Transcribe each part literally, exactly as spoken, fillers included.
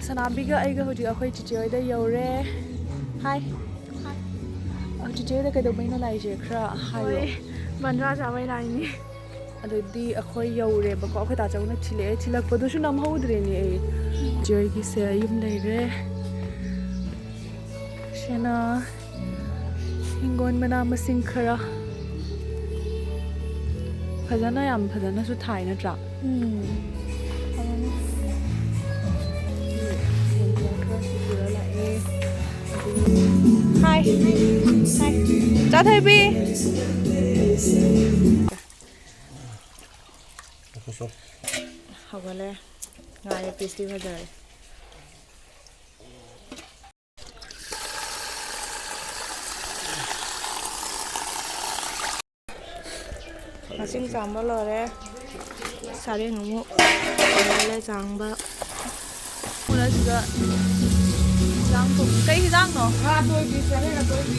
ꯁꯅꯥꯕꯤꯒ ꯑꯩꯒ ꯍꯧꯖꯤꯛ ꯑꯩꯈꯣꯏ ꯆꯤꯆꯦ ꯍꯣꯏꯗ ꯌꯧꯔꯦ꯫ ꯍꯥꯏ꯫ ꯆꯤꯆꯦ ꯍꯣꯏꯗ ꯀꯩꯗꯧꯕꯩꯅꯣ ꯂꯥꯛꯏꯁꯦ? ꯈꯔ ꯍꯥꯏꯌꯣ꯫ ꯍꯣꯏ, ꯕꯟꯗ꯭ꯔꯥ ꯆꯥꯕꯩ ꯂꯥꯛꯏꯅꯤ꯫ ꯑꯗꯨꯗꯤ ꯑꯩꯈꯣꯏ ꯌꯧꯔꯦꯕꯀꯣ꯫ ꯑꯩꯈꯣꯏ ꯇꯥꯆꯧꯅ ꯊꯤꯜꯂꯛꯑꯦ꯫ ꯊꯤꯜꯂꯛꯄꯗꯨꯁꯨ ꯅꯝꯍꯧꯗ꯭ꯔꯦꯅꯦ ꯑꯩ꯫ ꯆꯤꯆꯦ ꯍꯣꯏꯒꯤꯁꯦ ꯌꯨꯝ ꯂꯩꯔꯦ꯫ ꯁꯤꯅ ꯍꯤꯡꯒꯣꯜ ꯃꯅꯥ ꯃꯁꯤꯡ ꯈꯔ꯫ ꯐꯖꯅ, ꯌꯥꯝ ꯐꯖꯅꯁꯨ ꯊꯥꯏ ꯅꯠꯇ꯭ꯔꯥ? ꯎꯝ꯫ ꯍꯥꯏ꯫ ꯍꯥꯏ꯫ ꯆꯥꯊꯣꯏꯕꯤ꯫ ꯍꯧꯒꯠꯂꯦ꯫ ꯉꯥꯏꯔꯦ, ꯄꯤꯁꯇꯤ ꯐꯖꯔꯦ꯫ ꯃꯁꯤꯡ ꯆꯥꯝꯕ ꯂꯣꯏꯔꯦ꯫ ꯁꯔꯦꯡ ꯑꯃꯨꯛ ꯂꯣꯏꯔꯦ ꯆꯥꯝꯕ꯫ ꯎꯔꯁꯤꯗ ꯍꯤꯟꯖꯥꯡ ꯊꯣꯡ-, ꯀꯩ ꯍꯤꯟꯖꯥꯡꯅꯣ? ꯉꯥ ꯑꯇꯣꯏꯕꯤ, ꯁꯔꯦꯡ ꯑꯇꯣꯏꯕꯤ꯫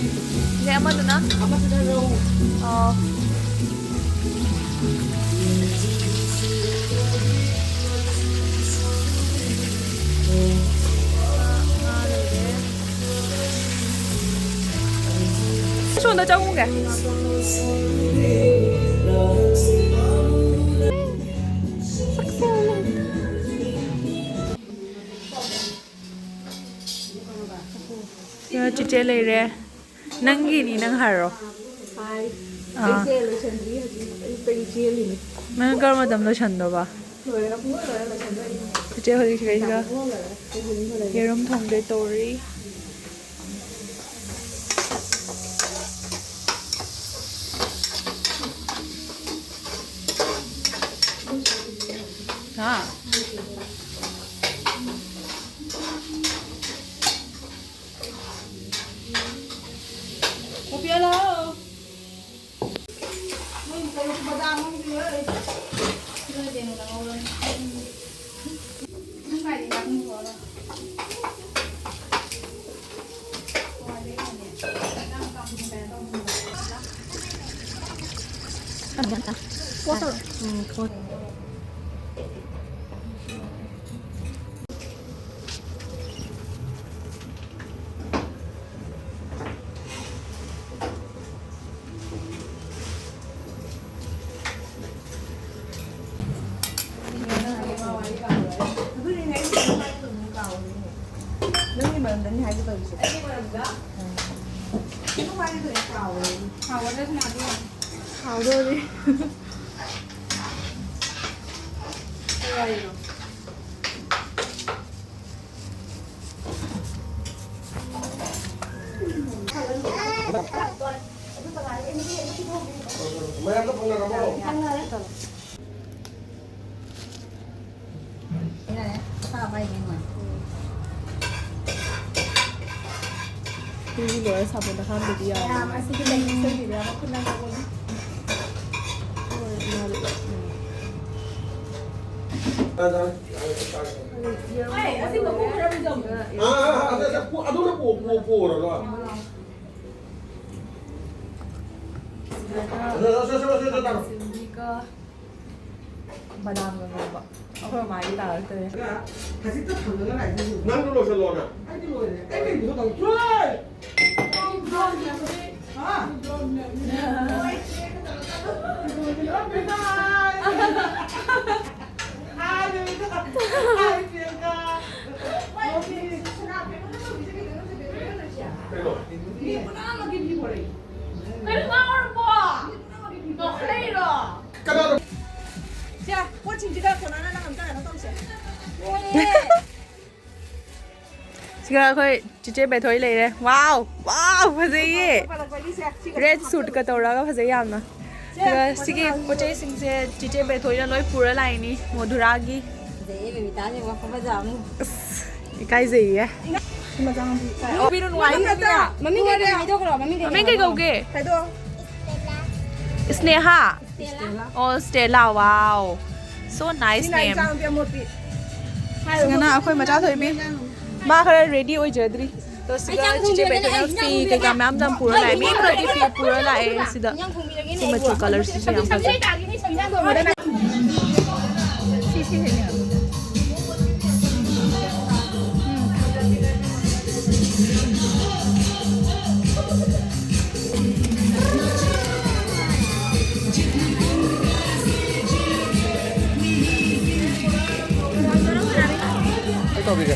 ꯁꯦ ꯑꯃꯗꯨꯅ? ꯑꯃꯗꯨꯅ ꯔꯧ꯫ ꯑꯣ꯫ ꯁꯣꯝꯗ ꯆꯪꯉꯨꯒꯦ꯫ ꯁꯤꯗ ꯆꯤꯆꯦ ꯂꯩꯔꯦ꯫ ꯅꯪꯒꯤꯅꯤ, ꯅꯪ ꯍꯥꯏꯔꯣ꯫ ꯍꯥꯏ꯫ ꯑꯥ꯫ ꯑꯩꯁꯦ ꯂꯣꯏꯁꯟꯗ꯭ꯔꯤ, ꯍꯧꯖꯤꯛ ꯑꯌꯨꯛꯇꯒꯤ ꯆꯦꯜꯂꯤꯅꯤ꯫ ꯅꯪ ꯀꯔꯝꯕ ꯃꯇꯝ ꯂꯣꯏꯁꯟꯗꯣꯕ? ꯂꯣꯏꯔꯒ ꯄꯨꯡꯂꯣꯏ ꯂꯣꯏꯔꯒ ꯂꯣꯏꯁꯟꯗꯣꯏꯅꯤ꯫ ꯆꯤꯆꯦ ꯍꯧꯖꯤꯛ ꯁꯤꯗꯩꯁꯤꯗ ꯌꯥꯝ ꯄꯨꯡꯂꯣꯏ ꯂꯣꯏꯔꯦ꯫ ꯄꯨꯡ ꯍꯨꯝ ꯂꯣꯏꯔꯦ꯫ ꯌꯦꯔꯨꯝ ꯊꯣꯡꯗꯣꯏ ꯇꯧꯔꯤ꯫ ꯍꯥ? ꯄꯣꯄꯤꯌꯥ ꯂꯥꯛꯑꯣ꯫ ꯅꯣꯏ ꯀꯩꯅꯣ ꯕꯗꯥꯝ ꯑꯃ ꯄꯤꯔꯛꯑꯣ꯫ ꯅꯣꯏ ꯀꯩꯅꯣꯗ ꯉꯧꯔꯅꯤ꯫ ꯅꯪ ꯀꯥꯏꯗꯩ ꯉꯥꯅꯨ ꯄꯨꯔꯛꯑꯣ? ꯎꯝ, ꯄꯣꯠ ꯇꯧꯔꯣ꯫ ꯎꯝ, ꯄꯣꯠ꯫ ꯍꯥꯏꯒꯦ ꯇꯧꯔꯤꯁꯦ꯫ ꯑꯩꯒꯤ ꯃꯔꯝꯗ? ꯎꯝ꯫ ꯑꯗꯨꯝ ꯍꯥꯏꯒꯦ ꯇꯧꯔꯤꯁꯦ, ꯀꯥꯎꯔꯦ꯫ ꯀꯥꯎꯒꯗ꯭ꯔꯁꯨ ꯃꯥꯗꯤ ꯌꯥꯝ ꯍꯥꯎꯗꯣꯔꯤ꯫ ꯀꯩ ꯋꯥꯔꯤꯅꯣ? ꯃꯌꯥꯝꯗ ꯐꯪꯅꯔꯕꯣ? ꯐꯪꯅꯔꯦ꯫ ꯁꯤꯒꯤ ꯂꯣꯏꯔ ꯁꯥꯄꯣꯟꯗ ꯍꯥꯝꯗꯗꯤ ꯌꯥꯔꯣꯏ꯫ ꯃꯌꯥꯝ ꯑꯁꯤꯒꯤ ꯂꯩ ꯁꯤꯗꯤ ꯌꯥꯝ ꯈꯨꯠꯅ ꯇꯧꯕꯅꯤ꯫ ꯍꯣꯏ, ꯃꯥꯗꯤ꯫ ꯍꯣꯏ, ꯑꯁꯤ ꯃꯀꯨ ꯈꯔ ꯍꯨꯟꯖꯧ꯫ ꯑꯥ, ꯑꯥ, ꯑꯥ, ꯑꯗꯨꯅ ꯄꯨ-, ꯄꯨ-, ꯄꯨꯔꯣ, ꯂꯣ꯫ ꯁꯤꯗꯅ ꯁꯤꯡꯕꯤꯒ ꯕꯗꯥꯝꯒ ꯉꯧꯕ꯫ ꯑꯩꯈꯣꯏ ꯃꯃꯥꯒꯤ ꯇꯥꯔꯛꯇꯣꯔꯦ꯫ ꯈꯖꯤꯛꯇ ꯊꯝꯂꯒ ꯂꯥꯛꯏꯁꯤꯕꯨ꯫ ꯅꯪꯁꯨ ꯂꯣꯏꯁꯤꯜꯂꯣꯅ꯫ ꯑꯩꯗꯤ ꯂꯣꯏꯔꯦ꯫ ꯑꯩ ꯀꯩꯅꯣ ꯇꯧ-, ꯆꯣꯏ! ꯍꯥ? ꯂꯣꯏꯔꯦ꯫ ꯀꯩꯅꯣ? ꯀꯩꯅꯣ ꯉꯥꯎꯔꯕꯣ? ꯅꯣꯛꯈꯠꯂꯛꯏꯔꯣ? ꯀꯅꯥꯅꯣ? ꯁꯦ, ꯄꯣꯠꯁꯤꯡꯁꯤꯒ ꯀꯣꯅꯥꯅ ꯅꯪ ꯑꯝꯇ ꯀꯩꯅꯣ ꯇꯧꯁꯦ꯫ ꯁꯤꯒ ꯑꯩꯈꯣꯏ ꯆꯤꯆꯦ ꯕꯦꯊꯣꯏ ꯂꯩꯔꯦ꯫ ꯋꯥꯎ! ꯋꯥꯎ! ꯐꯖꯩꯌꯦ! ꯄꯜꯂꯛꯄꯒꯤꯁꯦ, ꯁꯤꯒ ꯔꯦꯗ ꯁꯨꯠꯀ ꯇꯧꯔꯒ ꯐꯖꯩ ꯌꯥꯝꯅ꯫ ꯁꯦ, ꯑꯗꯨꯒ ꯁꯤꯒꯤ ꯃꯊꯪ ꯄꯣꯠ ꯆꯩꯁꯤꯡꯁꯦ ꯆꯤꯆꯦ ꯕꯦꯊꯣꯏꯅ ꯂꯣꯏ ꯄꯨꯔ ꯂꯥꯛꯏꯅꯤ ꯃꯣꯙꯨꯔꯥꯒꯤ꯫ ꯐꯖꯩꯌꯦ, ꯕꯦꯕꯤꯇꯥꯁꯦ ꯋꯥ ꯈꯨꯐꯖ ꯑꯃ꯫ ꯑꯁ, ꯏꯀꯥꯏꯖꯩꯌꯦ꯫ ꯁꯤ ꯃꯆꯥ ꯃꯆꯥ꯫ ꯑꯣ, ꯕꯤꯔꯨ ꯅꯨꯡꯉꯥꯏ꯫ ꯃꯃꯤꯡ ꯀꯩ ꯀꯧꯒꯦ? ꯃꯃꯤꯡ ꯀꯩ ꯀꯧꯒꯦ? ꯃꯃꯤꯡ ꯀꯩ ꯀꯧꯒꯦ? ꯍꯥꯏꯗꯣꯛꯑꯣ꯫ ꯁ꯭ꯅꯦꯍꯥ꯫ ꯁ꯭ꯇꯦꯂꯥ꯫ ꯑꯣ, ꯁ꯭ꯇꯦꯂꯥ, wow. So nice name. ꯏꯆꯥꯅꯨꯄꯤ ꯑꯃꯣꯠꯄꯤ꯫ ꯁꯤꯗꯅ ꯑꯩꯈꯣꯏ ꯃꯆꯥ ꯊꯣꯏꯕꯤ꯫ ꯃꯥ ꯈꯔ ꯔꯦꯗꯤ ꯑꯣꯏꯖꯗ꯭ꯔꯤ꯫ ꯑꯗꯣ ꯁꯤꯒ ꯆꯤꯆꯦ ꯕꯦꯊꯣꯏꯅ ꯐꯤ ꯀꯩꯀꯥ ꯃꯌꯥꯝ ꯇꯝ ꯄꯨꯔ ꯂꯥꯛꯑꯦ꯫ ꯃꯤ ꯑꯃꯅꯗꯤ ꯐꯤ ꯄꯨꯔ ꯂꯥꯛꯑꯦ꯫ ꯁꯤꯗ ꯁꯤ ꯃꯆꯨ ꯀꯂꯔꯁꯤꯁꯨ ꯌꯥꯝ ꯐꯖꯩ꯫ ꯁꯤ, ꯁꯤ ꯍꯦꯟꯅ ꯌꯥꯝ ꯐꯖꯩ꯫ ꯑꯩ ꯇꯧꯕꯤꯒꯦ꯫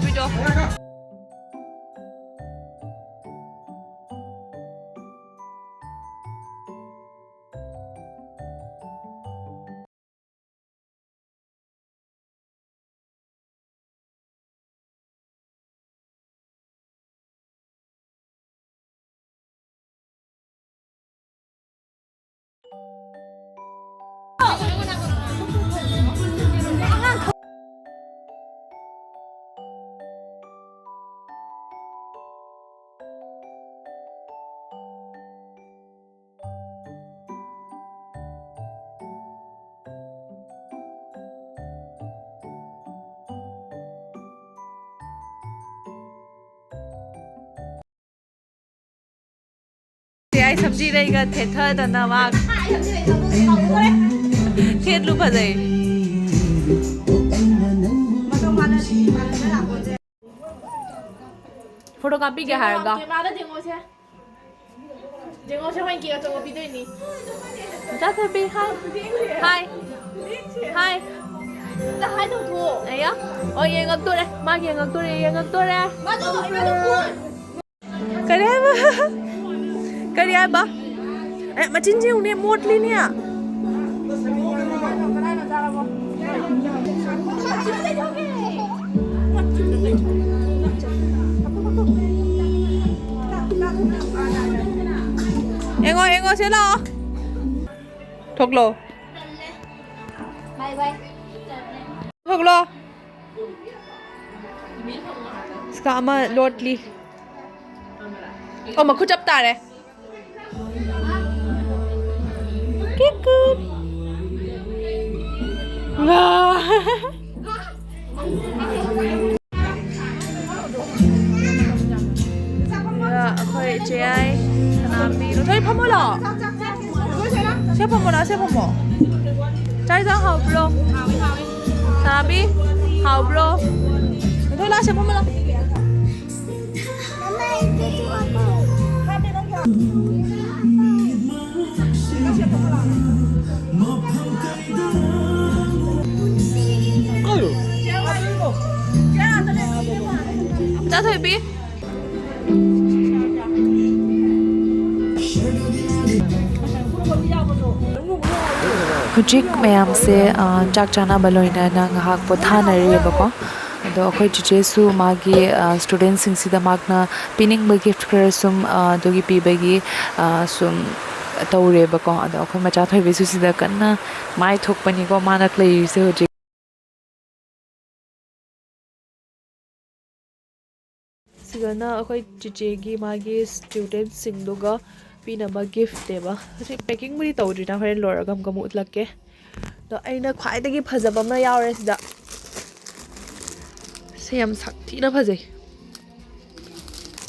Video, video. ꯁꯦ, ꯑꯩ ꯁꯝꯖꯤꯔꯩꯒ ꯊꯦꯠꯊꯗꯅ ꯃꯥ ꯊꯦꯠꯂꯨ ꯐꯖꯩ꯫ ꯐꯣꯇꯣ ꯀꯥꯞꯄꯤꯒꯦ ꯍꯥꯏꯔꯒ꯫ ꯀꯦꯃꯦꯔꯥꯗ ꯌꯦꯡꯉꯣꯁꯦ꯫ ꯌꯦꯡꯉꯣꯁꯦ, ꯍꯣꯏ, ꯀꯦꯛ ꯑꯆꯧꯕ ꯄꯤꯗꯣꯏꯅꯤ꯫ ꯃꯆꯥ ꯊꯣꯏꯕꯤ, ꯍꯥꯏ꯫ ꯍꯥꯏ꯫ ꯍꯥꯏ꯫ ꯑꯝꯇ ꯍꯥꯏ ꯇꯧꯊꯣꯛꯑꯣ꯫ ꯑꯌꯥ꯫ ꯑꯣ, ꯌꯦꯡꯉꯛꯇꯣꯔꯦ꯫ ꯃꯥꯒꯤ ꯌꯦꯡꯉꯛꯇꯣꯔꯦ, ꯌꯦꯡꯉꯛꯇꯣꯔꯦ꯫ ꯃꯥꯗꯣ ꯑꯩꯉꯣꯟꯗ ꯐꯣꯟ꯫ ꯀꯔꯤ ꯍꯥꯏꯕ? ꯀꯔꯤ ꯍꯥꯏꯕ? ꯑꯦ, ꯃꯆꯤꯟ ꯌꯦꯡꯉꯨꯅꯦ, ꯃꯣꯠꯂꯤꯅꯦ꯫ ꯌꯦꯡꯉꯣ, ꯌꯦꯡꯉꯣ, ꯁꯤ ꯂꯥꯛꯑꯣ꯫ ꯊꯣꯛꯂꯣ꯫ ꯕꯥꯏ ꯕꯥꯏ꯫ ꯊꯣꯛꯂꯣ꯫ ꯁꯤꯀꯥ ꯑꯃ ꯂꯣꯠꯂꯤ꯫ ꯑꯣ, ꯃꯈꯨꯠ ꯆꯞ ꯇꯥꯔꯦ꯫ ꯀꯤꯀꯨꯠ꯫ ꯉꯥ꯫ ꯑꯗꯨꯒ ꯑꯩꯈꯣꯏ ꯏꯆꯦ ꯌꯥꯏ, ꯁꯅꯥꯕꯤ꯫ ꯂꯣꯏ ꯐꯝꯃꯣ ꯂꯥꯛꯑꯣ꯫ ꯁꯦ ꯐꯝꯃꯣ ꯂꯥꯛꯑꯣ, ꯁꯦ ꯐꯝꯃꯣ꯫ ꯆꯥꯛ ꯏꯟꯖꯥꯡ ꯍꯥꯎꯕ꯭ꯔꯣ? ꯁꯅꯥꯕꯤ, ꯍꯥꯎꯕ꯭ꯔꯣ? ꯂꯣꯏ ꯂꯥꯛꯑꯣ, ꯁꯦ ꯐꯝꯃꯣ ꯂꯥꯛꯑꯣ꯫ ꯆꯥ ꯊꯣꯏꯕꯤ꯫ ꯍꯧꯖꯤꯛ ꯃꯌꯥꯝꯁꯦ, ꯑ, ꯆꯥꯛ ꯆꯥꯅꯕ ꯂꯣꯏꯅꯅ ꯉꯥꯏꯍꯥꯛ ꯄꯣꯊꯥꯅꯔꯤꯑꯕꯀꯣ꯫ ꯑꯗꯣ ꯑꯩꯈꯣꯏ ꯆꯤꯆꯦꯁꯨ ꯃꯥꯒꯤ, ꯑ, ꯁ꯭ꯇꯨꯗꯦꯟꯁꯤꯡꯁꯤꯗ ꯃꯍꯥꯛꯅ ꯄꯤꯅꯤꯡꯕ ꯒꯤꯐ ꯈꯔ ꯁꯨꯝ, ꯑ, ꯑꯗꯨꯒꯤ ꯄꯤꯕꯒꯤ, ꯑ, ꯁꯨꯝ ꯇꯧꯔꯦꯕꯀꯣ꯫ ꯑꯗꯣ ꯑꯩꯈꯣꯏ ꯃꯆꯥ ꯊꯣꯏꯕꯤꯁꯨ ꯁꯤꯗ ꯀꯟꯅ ꯃꯥꯏ ꯊꯣꯛꯄꯅꯤꯀꯣ ꯃꯥꯅ ꯂꯩꯔꯤꯁꯦ ꯍꯧꯖꯤꯛ꯫ ꯁꯤꯗꯅ ꯑꯩꯈꯣꯏ ꯆꯤꯆꯦꯒꯤ ꯃꯥꯒꯤ ꯁ꯭ꯇꯨꯗꯦꯟꯁꯤꯡꯗꯨꯒ ꯄꯤꯅꯕ ꯒꯤꯐꯅꯦꯕ꯫ ꯍꯧꯖꯤꯛ ꯄꯦꯀꯤꯡꯕꯨꯗꯤ ꯇꯧꯗ꯭ꯔꯤꯗ, ꯍꯣꯔꯦꯟ ꯂꯣꯏꯔꯒ ꯑꯃꯨꯛꯀ ꯑꯃꯨꯛ ꯎꯠꯂꯛꯀꯦ꯫ ꯑꯗꯣ ꯑꯩꯅ ꯈ꯭ꯋꯥꯏꯗꯒꯤ ꯐꯖꯕ ꯑꯃ ꯌꯥꯎꯔꯦ ꯁꯤꯗ꯫ ꯁꯤ ꯌꯥꯝ ꯁꯥꯊꯤꯅ ꯐꯖꯩ꯫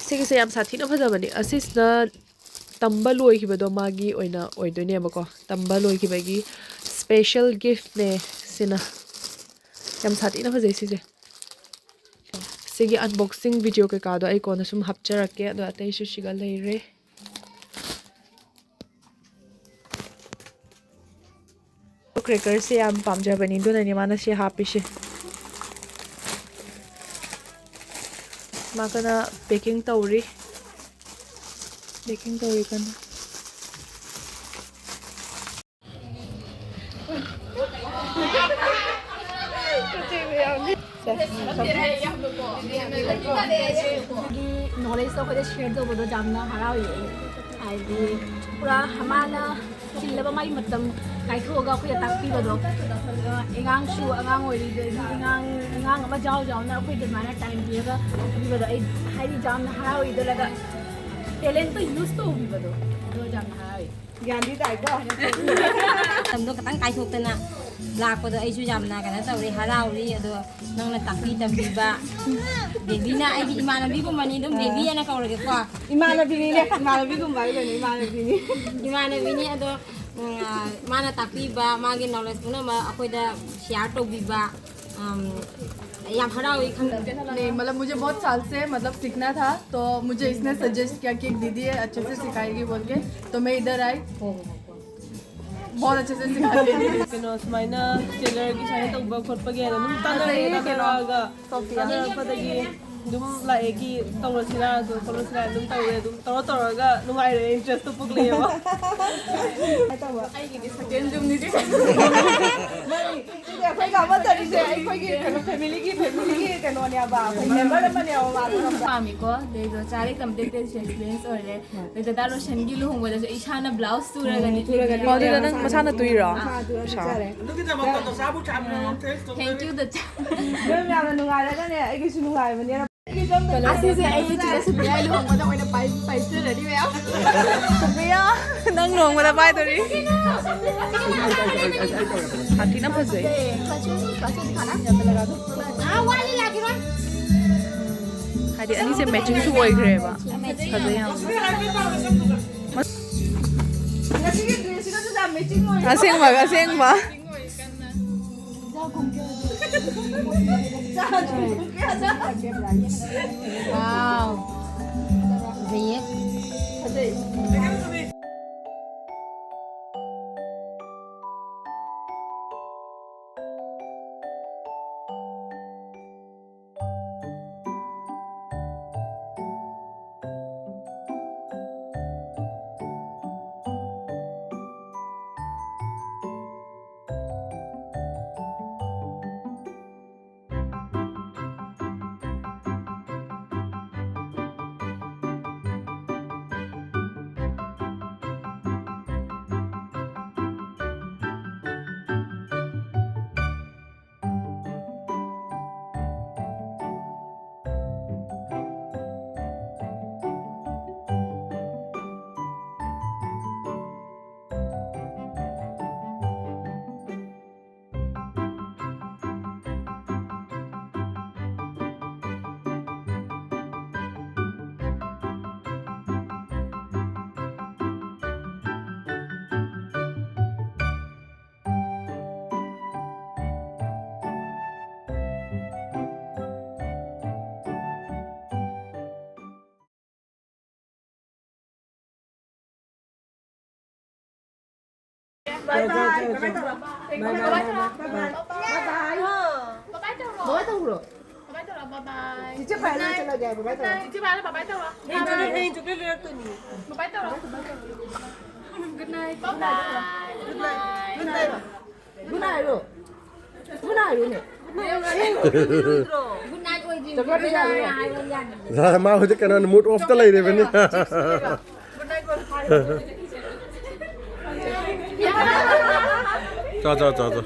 ꯁꯤꯒꯤꯁꯦ ꯌꯥꯝ ꯁꯥꯊꯤꯅ ꯐꯖꯕꯅꯦ꯫ ꯑꯁꯤꯁꯤꯅ ꯇꯝꯕ ꯂꯣꯏꯈꯤꯕꯗꯣ ꯃꯥꯒꯤ ꯑꯣꯏꯅ ꯑꯣꯏꯗꯣꯏꯅꯦꯕꯀꯣ꯫ ꯇꯝꯕ ꯂꯣꯏꯈꯤꯕꯒꯤ ꯁ꯭ꯄꯦꯁꯦꯜ ꯒꯤꯐꯅꯦ ꯁꯤꯅ꯫ ꯌꯥꯝ ꯁꯥꯊꯤꯅ ꯐꯖꯩ ꯁꯤꯁꯦ꯫ ꯁꯤꯒꯤ ꯑꯟꯕꯣꯛꯁꯤꯡ ꯚꯤꯗꯤꯑꯣ ꯀꯩꯀꯥꯗꯣ ꯑꯩ ꯀꯣꯟꯅ ꯁꯨꯝ ꯍꯥꯞꯆꯔꯛꯀꯦ꯫ ꯑꯗꯣ ꯑꯇꯩꯁꯨ ꯁꯤꯒ ꯂꯩꯔꯦ꯫ ꯀ꯭ꯔꯦꯀꯔꯁꯦ ꯌꯥꯝ ꯄꯥꯝꯖꯕꯅꯤ, ꯑꯗꯨꯅꯅꯦ ꯃꯥꯅ ꯁꯤ ꯍꯥꯞꯄꯤꯁꯦ꯫ ꯃꯥ ꯀꯟꯅ ꯄꯦꯀꯤꯡ ꯇꯧꯔꯤ꯫ ꯄꯦꯀꯤꯡ ꯇꯧꯔꯤ ꯀꯟꯅ꯫ ꯅꯣꯂꯦꯖꯇꯣ ꯑꯩꯈꯣꯏꯗ ꯁꯤꯌꯔ ꯇꯧꯕꯗꯣ ꯌꯥꯝꯅ ꯍꯔꯥꯎꯏ ꯑꯩ꯫ ꯍꯥꯏꯗꯤ ꯄꯨꯔꯥ ꯃꯥꯅ ꯆꯤꯜꯂꯕ ꯃꯥꯒꯤ ꯃꯇꯝ ꯀꯥꯏꯊꯣꯛꯑꯒ ꯑꯩꯈꯣꯏꯗ ꯇꯥꯛꯄꯤꯕꯗꯣ꯫ ꯑꯉꯥꯡꯁꯨ ꯑꯉꯥꯡ ꯑꯣꯏꯔꯤꯗꯒꯤ ꯑꯉꯥꯡ ꯑꯉꯥꯡ ꯑꯃ ꯖꯥꯎ ꯖꯥꯎꯅ ꯑꯩꯈꯣꯏꯗ ꯑꯗꯨꯃꯥꯏꯅ ꯇꯥꯏꯝ ꯄꯤꯔꯒ ꯇꯥꯛꯄꯤꯕꯗꯣ ꯑꯩ ꯍꯥꯏꯗꯤ ꯌꯥꯝꯅ ꯍꯔꯥꯎꯏ꯫ ꯑꯗꯨ ꯂꯒ ꯇꯦꯂꯦꯟꯠꯇꯣ ꯌꯨꯁ ꯇꯧꯕꯤꯕꯗꯣ ꯑꯗꯣ ꯌꯥꯝꯅ ꯍꯔꯥꯎꯏ꯫ ꯒ꯭ꯌꯥꯟꯗꯤ ꯇꯥꯏꯀꯣ? ꯃꯇꯝꯗꯣ ꯈꯤꯇꯪ ꯀꯥꯏꯊꯣꯛꯇꯅ ꯂꯥꯛꯄꯗꯣ ꯑꯩꯁꯨ ꯌꯥꯝꯅ ꯀꯩꯅꯣ ꯇꯧꯔꯤ, ꯍꯔꯥꯎꯔꯤ꯫ ꯑꯗꯣ ꯅꯪꯅ ꯇꯥꯛꯄꯤ ꯇꯝꯕꯤꯕ ꯕꯦꯕꯤꯅ ꯑꯩꯒꯤ ꯏꯃꯥꯟꯅꯕꯤꯒꯨꯝꯕꯅꯤ, ꯑꯗꯨꯝ ꯕꯦꯕꯤ ꯑꯅ ꯀꯧꯔꯒꯦꯀꯣ꯫ ꯏꯃꯥꯟꯅꯕꯤꯅꯤꯅꯦ, ꯏꯃꯥꯟꯅꯕꯤꯒꯨꯝꯕ ꯍꯥꯏꯗꯣꯏꯅꯦ, ꯏꯃꯥꯟꯅꯕꯤꯅꯤ꯫ ꯏꯃꯥꯟꯅꯕꯤꯅꯤ꯫ ꯑꯗꯣ ꯎꯝ, ꯑ, ꯃꯥꯅ ꯇꯥꯛꯄꯤꯕ, ꯃꯥꯒꯤ ꯅꯣꯂꯦꯖ ꯄꯨꯝꯅꯃꯛ ꯑꯩꯈꯣꯏꯗ ꯁꯤꯌꯥꯔ ꯇꯧꯕꯤꯕ, ꯎꯝ, ꯌꯥꯝ ꯍꯔꯥꯎꯏ ꯈꯪꯗꯦ꯫ नहीं, मतलब मुझे बहुत साल से मतलब सीखना था, तो मुझे इसने सजेस्ट किया कि एक दीदी है अच्छे से सिखाएगी बोल के, तो मैं इधर आई। बहुत अच्छे से सिखाती है दीदी। ꯀꯩꯅꯣ ꯁꯨꯃꯥꯏꯅ ꯇꯦꯂꯔꯒꯤ ꯁꯨꯃꯥꯏꯅ ꯇꯧꯕ ꯈꯣꯠꯄꯒꯤ ꯍꯥꯏꯅ ꯑꯗꯨꯝ ꯇꯥꯟꯅꯔꯛꯑꯦ, ꯇꯥꯟꯅꯔꯛꯑꯒ ꯁꯣꯐꯤꯌꯥ꯫ ꯇꯥꯟꯅꯔꯛꯄꯗꯒꯤ ꯑꯗꯨꯝ ꯂꯥꯛꯑꯦꯒꯤ ꯇꯧꯔꯁꯤꯔꯥ, ꯑꯗꯨ ꯈꯣꯠꯂꯁꯤꯔꯥ ꯑꯗꯨꯝ ꯇꯧꯔꯦ꯫ ꯑꯗꯨꯝ ꯇꯧꯔ ꯇꯧꯔꯒ ꯅꯨꯡꯉꯥꯏꯔꯛꯑꯦ, ꯏꯟꯇꯔꯦꯁꯇꯣ ꯄꯣꯛꯂꯛꯑꯦꯕ꯫ ꯑꯩꯒꯤꯗꯤ ꯁꯦꯀꯦꯟ ꯖꯨꯝꯅꯤ ꯁꯤꯁꯦ꯫ ꯅꯪ ꯁꯤꯗꯤ ꯑꯩꯈꯣꯏꯒ ꯑꯃꯠꯇꯅꯤꯁꯦ, ꯑꯩꯈꯣꯏꯒꯤ ꯀꯩꯅꯣ, ꯐꯦꯃꯤꯂꯤꯒꯤ, ꯐꯦꯃꯤꯂꯤꯒꯤ ꯀꯩꯅꯣꯅꯦꯕ, ꯑꯩꯈꯣꯏ ꯃꯦꯝꯕꯔ ꯑꯃꯅꯦꯕ ꯃꯥꯗꯣ, ꯈꯪꯕ꯭ꯔꯥ? ꯄꯥꯝꯃꯤꯀꯣ꯫ ꯑꯗꯩꯗꯣ ꯆꯥꯔꯦ ꯇꯝꯗꯦ ꯇꯦꯁ ꯑꯦꯛꯁꯄꯤꯔꯤꯌꯦꯟꯁ ꯑꯣꯏꯔꯦ꯫ ꯑꯗꯩ ꯗꯗꯥ ꯔꯣꯁꯟꯒꯤ ꯂꯨꯍꯣꯡꯕꯗꯁꯨ ꯏꯁꯥꯅ ꯕ꯭ꯂꯥꯎꯁ ꯇꯨꯔꯒꯅꯤ꯫ ꯎꯝ, ꯇꯨꯔꯒꯅꯤ꯫ ꯑꯣ, ꯑꯗꯨꯗ ꯅꯪ ꯃꯁꯥꯅ ꯇꯨꯏꯔꯣ? ꯑꯥ, ꯇꯨꯔꯒ ꯆꯥꯔꯦ꯫ ꯑꯗꯨꯒꯤꯗꯃꯛꯇ ꯇꯣꯁꯥꯕꯨ ꯆꯥꯕꯤꯔꯣ, ꯇꯦꯁ ꯇꯧꯖꯔꯤ꯫ Thank you, doctor. ꯃꯦꯝ, ꯌꯥꯝꯅ ꯅꯨꯡꯉꯥꯏꯔꯒꯅꯦ, ꯑꯩꯒꯤꯁꯨ ꯅꯨꯡꯉꯥꯏꯕꯅꯦ꯫ ꯑꯁꯤꯁꯦ ꯑꯩꯒꯤ ꯆꯦ ꯁꯨꯄ꯭ꯔꯤꯌꯥ ꯂꯨꯍꯣꯡꯕꯗ ꯑꯣꯏꯅ ꯄꯥꯏ-, ꯄꯥꯏꯖꯔꯅꯤ, ꯃꯌꯥꯝ꯫ ꯁꯨꯄ꯭ꯔꯤꯌꯥ, ꯅꯪ ꯂꯨꯍꯣꯡꯕꯗ ꯄꯥꯏꯗꯣꯔꯤ꯫ ꯁꯥꯊꯤꯅ ꯐꯖꯩ꯫ ꯍꯥꯏꯗꯤ ꯑꯅꯤꯁꯦ ꯃꯦꯆꯤꯡꯁꯨ ꯑꯣꯏꯈ꯭ꯔꯦꯕ꯫ ꯐꯖꯩ ꯌꯥꯝ꯫ ꯑꯁꯦꯡꯕ, ꯑꯁꯦꯡꯕ꯫ Wow. ꯐꯖꯩꯌꯦ꯫ Bye bye. Bye bye. Bye bye. Bye bye. ꯕꯕꯥꯏ ꯇꯧꯔꯣ꯫ ꯕꯕꯥꯏ ꯇꯧꯔꯣ꯫ ꯆꯤꯆꯦ ꯄꯥꯏꯔꯒ ꯆꯠꯂꯒꯦ ꯍꯥꯏꯕ, ꯕꯥꯏ ꯇꯧꯔꯣ꯫ ꯆꯤꯆꯦ ꯄꯥꯏꯔꯒ ꯕꯥꯏ ꯇꯧꯔꯣ꯫ ꯍꯌꯦꯡ ꯆꯣꯀ꯭ꯂꯦꯠ ꯂꯩꯔꯛꯇꯣꯏꯅꯤ꯫ ꯕꯥꯏ ꯇꯧꯔꯣ꯫ Good night. Bye bye. Good night. Good night. Good night ꯍꯥꯏꯔꯣ꯫ Good night ꯍꯥꯏꯔꯣꯅꯦ꯫ Good night ꯑꯣꯏꯗ꯭ꯔꯤ꯫ ꯆꯣꯀ꯭ꯂꯦꯠ ꯂꯩꯔꯛꯑꯣ꯫ ꯃꯥ ꯍꯧꯖꯤꯛ ꯀꯩꯅꯣ mood off ꯇ ꯂꯩꯔꯤꯕꯅꯤ꯫ ꯆꯥ, ꯆꯥ, ꯆꯥ, ꯆꯥ꯫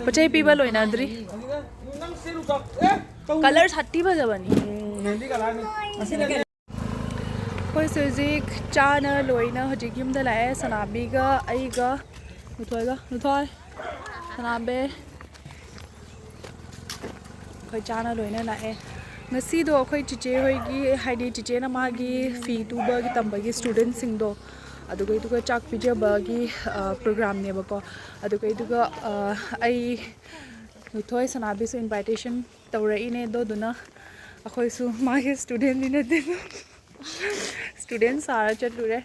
ꯄꯣꯠ ꯆꯩ ꯄꯤꯕ ꯂꯣꯏꯅꯗ꯭ꯔꯤ꯫ Colour ꯁꯥꯊꯤ ꯐꯖꯕꯅꯤ꯫ ꯑꯩꯈꯣꯏꯁꯦ ꯍꯧꯖꯤꯛ ꯆꯥꯅ ꯂꯣꯏꯅ ꯍꯧꯖꯤꯛ ꯌꯨꯝꯗ ꯂꯥꯛꯑꯦ꯫ ꯁꯅꯥꯕꯤꯒ ꯑꯩꯒ ꯂꯨꯊꯣꯏꯒ, ꯂꯨꯊꯣꯏ, ꯁꯅꯥꯕꯤ, ꯑꯩꯈꯣꯏ ꯆꯥꯅ ꯂꯣꯏꯅ ꯂꯥꯛꯑꯦ꯫ ꯉꯁꯤꯗꯣ ꯑꯩꯈꯣꯏ ꯆꯤꯆꯦ ꯍꯣꯏꯒꯤ, ꯍꯥꯏꯗꯤ ꯆꯤꯆꯦꯅ ꯃꯥꯒꯤ ꯐꯤ ꯇꯨꯕꯒꯤ ꯇꯝꯕꯒꯤ studentꯁꯤꯡꯗꯣ, ꯑꯗꯨꯒꯩꯗꯨꯒ ꯆꯥꯛ ꯄꯤꯖꯕꯒꯤ, ꯑ, programꯅꯦꯕꯀꯣ꯫ ꯑꯗꯨꯒꯩꯗꯨꯒ, ꯑ, ꯑꯩ, ꯂꯨꯊꯣꯏ, ꯁꯅꯥꯕꯤꯁꯨ invitation ꯇꯧꯔꯛꯏꯅꯦ꯫ ꯑꯗꯨꯗꯨꯅ ꯑꯩꯈꯣꯏꯁꯨ ꯃꯥꯒꯤ studentꯗꯤ ꯅꯠꯇꯦ, student ꯁꯥꯔ ꯆꯠꯂꯨꯔꯦ꯫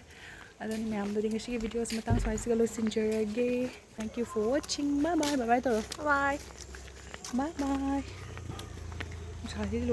ꯑꯗꯨꯅ ꯃꯌꯥꯝꯗꯨꯗꯤ ꯉꯁꯤꯒꯤ videoꯁꯦ ꯃꯇꯥꯡ ꯁ꯭ꯋꯥꯏꯁꯤꯒ ꯂꯣꯏꯁꯤꯟꯖꯔꯒꯦ꯫ Thank you for watching. Bye bye. Bye bye ꯇꯧꯔꯣ꯫ Bye. Bye bye. ꯅꯨꯡꯁꯥꯁꯤꯗꯤ